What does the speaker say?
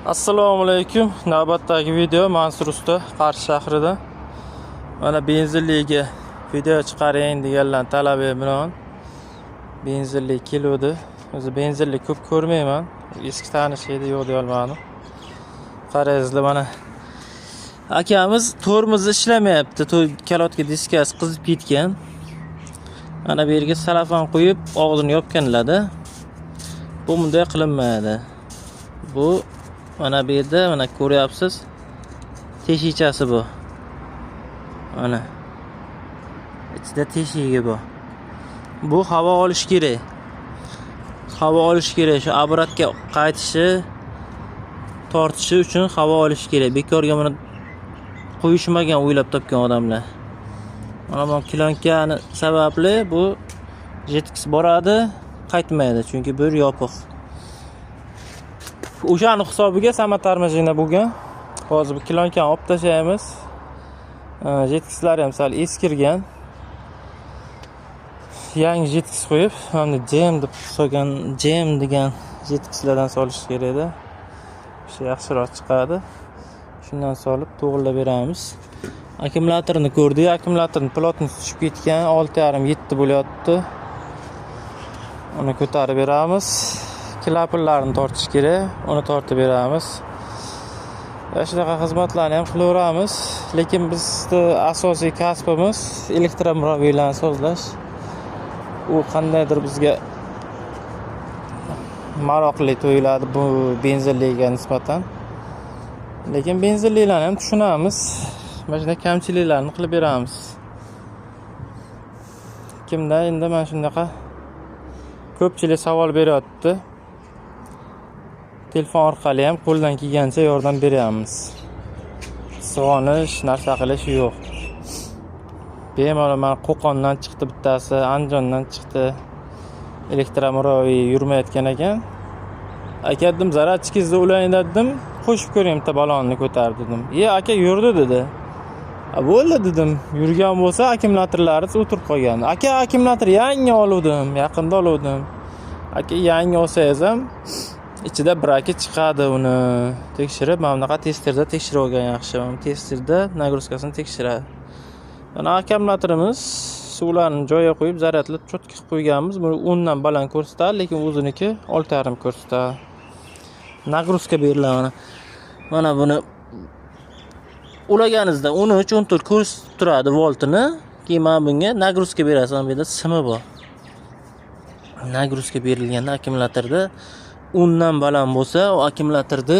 Assalomu alaykum. Navbatdagi video Mansur usta, Qarshi shahrida. Mana, benzinliga video chiqaring deganlar talabi bilan benzinli keluvdi. O'zi benzinli ko'p ko'rmayman. Eski tanish edi, yo'q deya olmadim. Qarangizlar, mana, akamiz tormozi ishlamayapti. Колодка diskasi qizib ketgan. Mana bu yerga salafan qo'yib, og'zini yopganlarda. Bu bunday qilinmaydi. Bu mana bu yerda, mana, ko'ryapsiz, teshikchasi bu. Mana. Ichida teshigi bu. Bu havo olish kerak. Havo olish kerak. Shu оборот ga qaytishi, tortishi uchun havo olish kerak. Bekorga buni qo'yishmagan o'ylab topgan odamlar. Mana bu klonkani sababli bu жидкость boradi, qaytmaydi, chunki bu yopiq. O'shani hisobiga самоторможение bo'lgan. Hozir bu klonkani olib tashlaymiz. Жидкость lari ham sal eskirgan. Yangi жидкость qo'yib, mana Jem deb solgan, Jem degan жидкость lardan solish kerak edi. O'sha yaxshiroq chiqadi. Shundan solib to'g'irlab beramiz. Akkumulyatorni ko'rdik. Akkumulyatorni плотность tushib ketgan, 6,5 7 bo'lyapti. Uni ko'tarib beramiz. Klapanlarni tortish kerak, uni tortib beramiz. Va shunaqa xizmatlarni ham qilaveramiz. Lekin bizni asosiy kasbimiz elektromobillarni sozlash. U qandaydir bizga maroqli tuyuladi bu benzinliga nisbatan. Lekin benzinlilarni ham tushunamiz. Mana shunday kamchiliklarni qilib beramiz. Kimda endi mana shunaqa ko'pchilik savol beryapti. Telefon orqali ham qo'ldan kelgancha yordam beryapmiz. Sig'onish, narsa qilish yo'q. Bemalol, mana, Qo'qondan chiqdi bittasi, Andijondan chiqdi. Elektromuroviy yurmayotgan ekan. Aka, dedim, зарядчик ingizni ulang dedim, qo'shib ko'ring, bitta balonni ko'tar dedim. "E, aka, yurdi", dedi. "A, bo'ldi", dedim. Yurgan bo'lsa, akkumulyatorlari o'tirib qolgan. "Aka, akkumulyator yangi oluvdim, yaqinda oluvdim." Aka, yangi olsangiz ham ichida брак i chiqadi, uni tekshirib, mana bunaqa testerda tekshirib olgan yaxshi. Mana testerda нагрузка sini tekshiradi. Mana, akkumulyatorimiz suvlarni joyiga qo'yib, zaryadlab, чётко qilib qo'yganmiz. Buni 10 dan baland ko'rsatadi, lekin o'ziniki 6,5 ko'rsatadi. Нагрузка beriladi mana. Mana buni ulaganingizda 13, 14 ko'rsatib turadi voltini. Keyin mana bunga нагрузка berasiz. Mana bu yerda simi bor. Нагрузка berilganda akkumulyatorda 10 dan baland bo'lsa, u akkumulyatorni